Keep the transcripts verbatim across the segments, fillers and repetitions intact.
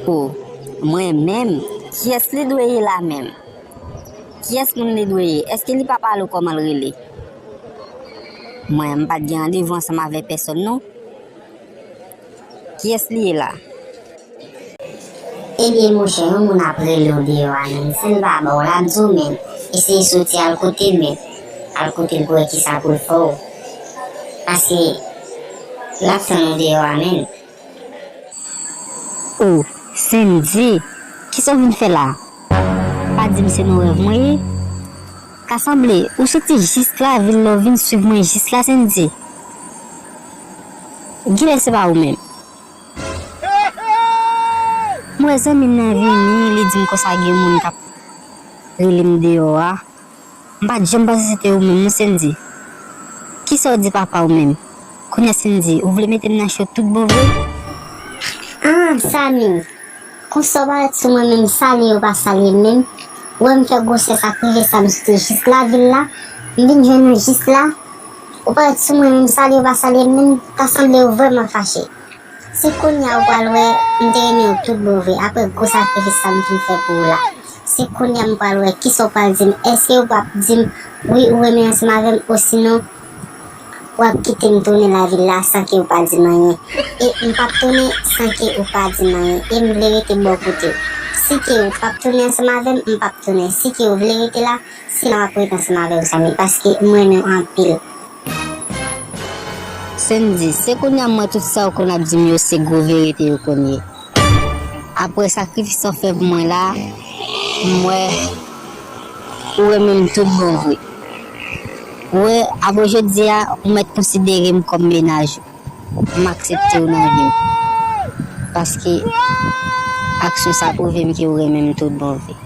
O, mwen menm, kiyès li dwe ye la menm? Kiyès moun li dwe ye? Èske li pa pale w kòman l rele? Mwen, m pa t gen randevou ansanm avè pèsonn non. Kiyès li ye la? Ebyen, monchè, yon moun ap rele w deyò a, menm. Si l pa ba w, l ap di w, menm. Eseye soti al kote l, menm. Al kote l pou wè kisa pou l fè w. Paske l ap tann ou deyò a, menm. O, Sendy, kisa w vin fè la? Pa di m se nan rèv mwen ye? Ka sanble, ou soti jis lavil la, ou vin swiv mwen jis la, Sendy. Kilè se pa ou menm? M wè zanmi m nan vini, li di m konsa gen moun k ap rele m deyò a. M pa t janm panse se te ou menm non, Sendy. Kisa w di papa w menm? Kounye a, Sendy, ou vle mete m nan cho tout bon vre? Ah, Samy, konsa w parèt sou mwen menm, salye ou pa salye m menm. Ou wè m fè gwosès ak rive sa, m soti jis lavil la, m vin jwenn ou jis la. Ou parèt sou mwen menm, salye ou pa salye m menm, ta sanble ou vrèman fache. Se kounye a ou pral wè, m te renmen w tout bon vre, apre gwo sakrifis sa m fin fè pou ou la. Se kounye a m pral wè kisa w pral di m, èske ou p ap di m wi ou renmen ansanm avè m, osinon w ap kite m tounen lavil la san ke ou pa di m anyen. E m p ap tounen san ke ou pa di m anyen, e m vle rete bò kote w. Si ke ou p ap tounen ansanm avè m, m p ap tounen. Si ke ou vle rete la, se la m ap rete ansanm avè w, Samy, paske m renmen w anpil. Sendy, se kounye a m wè tout sa w konn ap di m yo se gwo verite yo konn ye. Apre sakrifis sa w fè pou mwen la, m wè ou renmen m tout bon vre. Ou wè, apre jodi a, ou mèt konsidere m kòm mennaj ou. M aksepte w nan vi m. Paske aksyon sa pwouve m ke ou renmen m tout bon vre.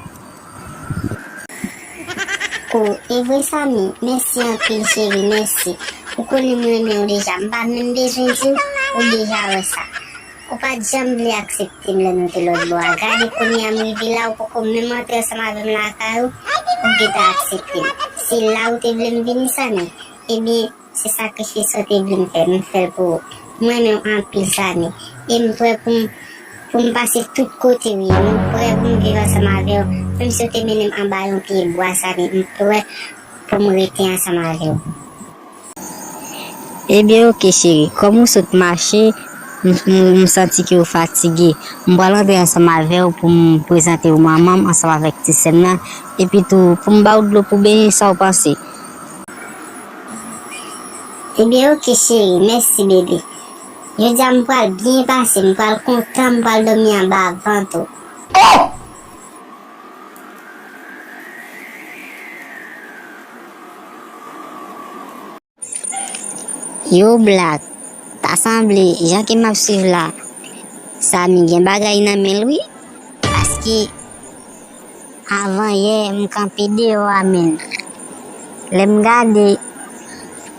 O, e vre Samy, mèsi anpil cheri, mèsi. Ou konnen m renmen w deja, m pa menm bezwen di w, ou deja wè sa. Ou pa t janm vle aksepte m lè nou te lòt bò a. Gade kounye a m rive la, ou poko menm antre ansanm avè m lakay ou, ou gentan aksepte m. Se la ou te vle m vini Samy? Ebyen, se sakrifis ou te vle m fè, m fè l pou ou. M renmen w anpil, Samy. E m prè pou m, pou m pase tout kote w ye. M prè pou m viv ansanm avè w. Menm si w te mennen m anba yon pye bwa, Samy, m prè pou m rete ansanm avè w. Ebyen, oke, cheri. Kòm ou sot mache, m, m, m santi ke w fatige. M pral antre ansanm avè w pou m prezante w manman m ansanm avèk ti sè m nan. Epi tou, pou m ba w dlo pou benyen, sa w panse? Ebyen, oke, cheri, mèsi, bebe. Jodi a, m pral byen pase, m pral kontan, m pral dòmi anba van tou. Yo, Black, ta sanble, jan ke m ap swiv la, Samy gen bagay nan men l, wi. Paske, avan yè, m kanpe deyò a, menn. Lè m gade,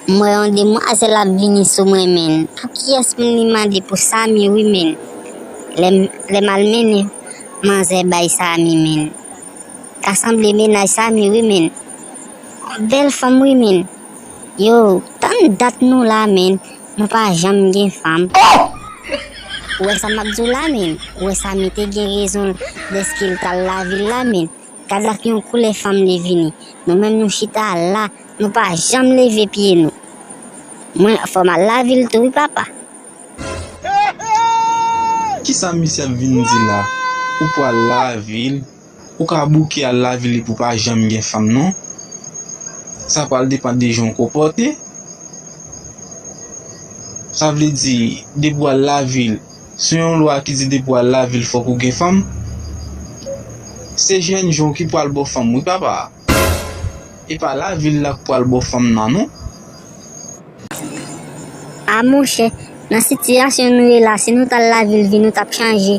m wè yon demwazèl ap vini sou mwen, menn. Pou kiyès moun li mande? Pou Samy, wi, menn. Lè m, lè m al mennen manzè bay Samy, menn. Ta sanble mennaj Samy, wi, menn. Bèl fanm, wi, menn. Yo, tann dat nou la, menn. Nou pa janm gen fanm. Ou wè sa m ap di w la, menn? Ou wè Samy te gen rezon dèske l t al lavil la, menn. Gad ak yon koulè fanm li vini. Nou menm nou chita la, nou pa janm leve pye nou. Mwen, fò m al lavil tou wi, papa. Kisa misye ap vin di la? Ou pral lavil? Ou ka bouke al lavil epi w pa janm gen fanm non. Sa pral depann de jan w konpòte. Sa vle di, depi w al lavil, se yon lwa ki di depi w al lavil fòk ou gen fanm. Se jènjan w ki pral ba w fanm wi papa. E pa lavil la k pral ba w fanm nan non. A monchè, nan sitiyasyon nou ye la, si nou t al lavil vi nou t ap chanje.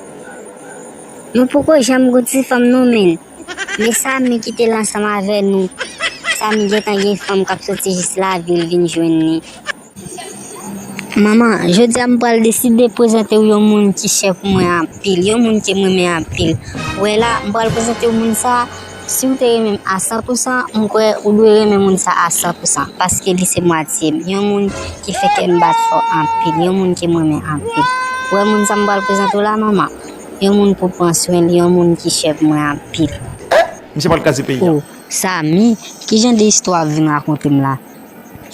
Nou poko janm gon ti fanm non menn. Men Samy ki te la ansanm avè nou. Samy gentan gen fanm k ap soti jis lavil vin jwenn li. Manman, jodi a m pral deside prezante w yon moun ki chè pou mwen anpil, yon moun ke m renmen anpil. Ou wè la, m pral prezante w moun sa a. Si w te renmen m a san pou san, m kwè ou dwe renmen moun sa a san pou san, paske li se mwatye m, yon moun ki fè kè m bat fò anpil, yon moun ke m renmen anpil. Ou wè moun sa m pral prezante w la, manman? Yon moun pou pran swen l, yon moun ki chè pou mwen anpil. Misye pral kraze peyi a. Oh, Samy, ki jan de istwa w ap vin rakonte m la?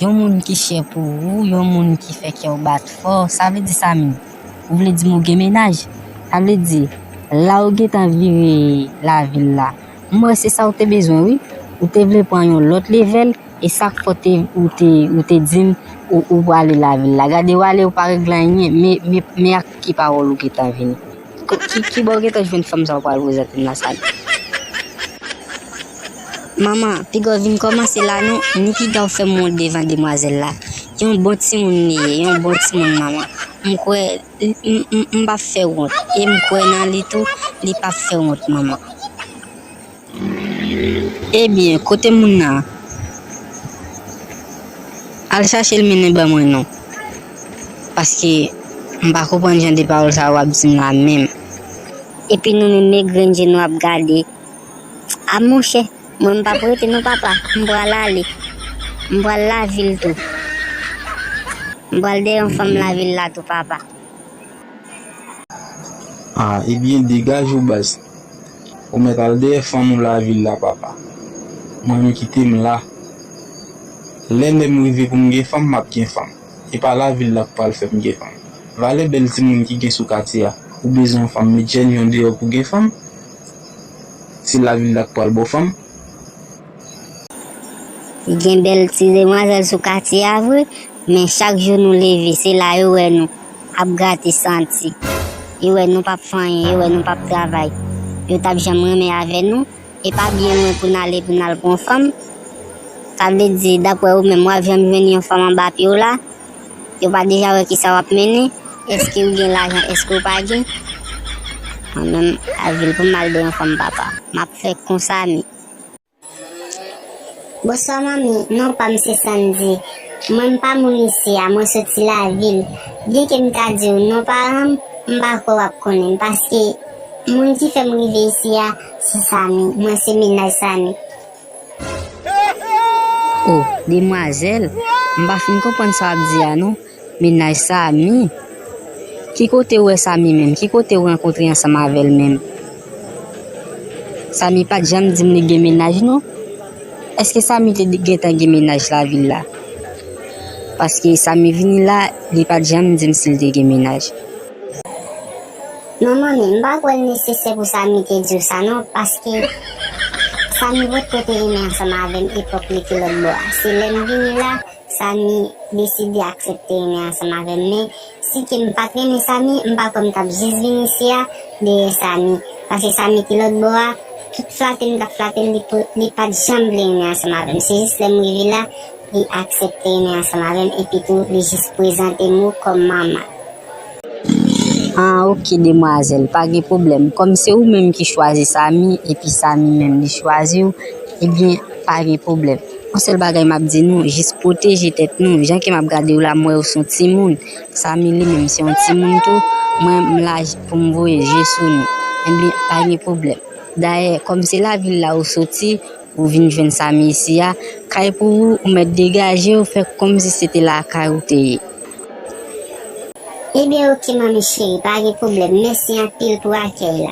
Yon moun ki chè pou ou, yon moun ki fè kè w bat fò, sa vle di Samy, ou vle di m ou gen mennaj? Sa vle di, la ou gentan vire lavil la, m wè se sa ou te bezwen wi. Ou te vle pran yon lòt level, e sa k fè w te, ou te, ou te di m ou, ou prale lavil la. Gade w ale, ou pa regle anyen, men, men, men ak ki pawòl ou gentan vini? Ki, ki, ki bò w gentan jwenn fanm sa w pral prezante m la, Samy? Manman, piga w vin kòmanse la non, ni piga w fè m wont devan demwazèl la. Yon bon timoun li ye, yon bon timoun manman. M kwè, m, m, m, m p ap fè wont, e m kwè nan li tou, li p ap fè wont manman. Ebyen, kote moun nan? Al chache l mennen ban mwen non. Paske m pa konprann jan de pawòl sa yo w ap di m la menm. Epi nou menm men grenn je nou ap gade. A monchè, mwen m p ap rete non papa, m pral ale. M pral lavil tou. M pral dèyè yon fanm lavil la tou papa. Ah, ebyen degaje w baz. Ou mèt al dèyè fanm ou lavil la papa. Mwen menm kite m la. Lè lè m rive pou m gen fanm, m ap gen fanm. E pa lavil la k pral fè m gen fanm. Valè bèl timoun ki gen sou katye a. Ou bezwen yon fanm met jèn yon deyò pou gen fanm? Se lavil la k pral ba w fanm? Gen bèl ti demwazèl sou katye a vre, men chak jou nou leve, se la yo wè nou ap grate santi. Yo wè nou p ap fè anyen, yo wè nou p ap travay. Yo t ap janm renmen avè nou, e pa byen lwen pou n ale pou n al pran fanm. Sa vle di, daprè ou menm, w ap janm jwenn yon fanm anba pye w la? Yo pa deja wè kisa w ap mennen? Èske ou gen lajan, èske ou pa gen? Mwen menm, lavil pou m al dèyè yon fanm papa. M ap fè konsa, mi. Bonswa manmi, non pa m se Sandy. Mwen m pa moun isi a, mwen soti lavil. Byenke m ta di w non paran m, m pa kwè w ap konnen m, paske moun ki fè m rive isi a, se Samy, mwen se mennaj Samy. Oh, demwazèl, m pa fin konprann sa w ap di a non. Mennaj Samy? Ki kote w wè Samy menm? Ki kote w rankontre ansanm avè l menm? Samy pa t janm di m li gen mennaj non. Èske Samy te gentan gen mennaj lavil la? Paske Samy vini la, li pa t janm di m si l te gen mennaj. Non manmi, m pa kwè l nesesè pou Samy te di w sa non, paske Samy potko te renmen ansanm avè m epòk li te lòtbò a. Se lè m vini la, Samy deside aksepte renmen ansanm avè m, men si ke m pa t renmen Samy, m pa kwè m t ap jis vin isi a dèyè Samy. Paske Samy ki lòtbò a, tout flate m t ap flate l, li, li pa t janm vle renmen ansanm avè m. Se jis lè m rive la, li aksepte renmen ansanm avè m, epi tou, li jis prezante m ou kòm manman. Ah, ok, demwazèl, pa gen pwoblèm. Kòm se ou menm ki chwazi Samy, epi Samy menm li chwazi w, ebyen, pa gen pwoblèm. Yon sèl bagay m ap di nou, jis pwoteje tèt nou. Jan ke m ap gade w la, m wè w se yon timoun. Samy li menm se yon timoun tou. Mwen, m la pou m voye je sou nou. Ebyen, pa gen pwoblèm. Dayè, kòm se lavil la ou soti, ou vin jwenn Samy isi a, kay pou ou, ou mèt degaje w, fè kòmsi se te lakay ou te ye. Ebyen, ok, manmi cheri, pa gen pwoblèm. Mèsi anpil pou akèy la.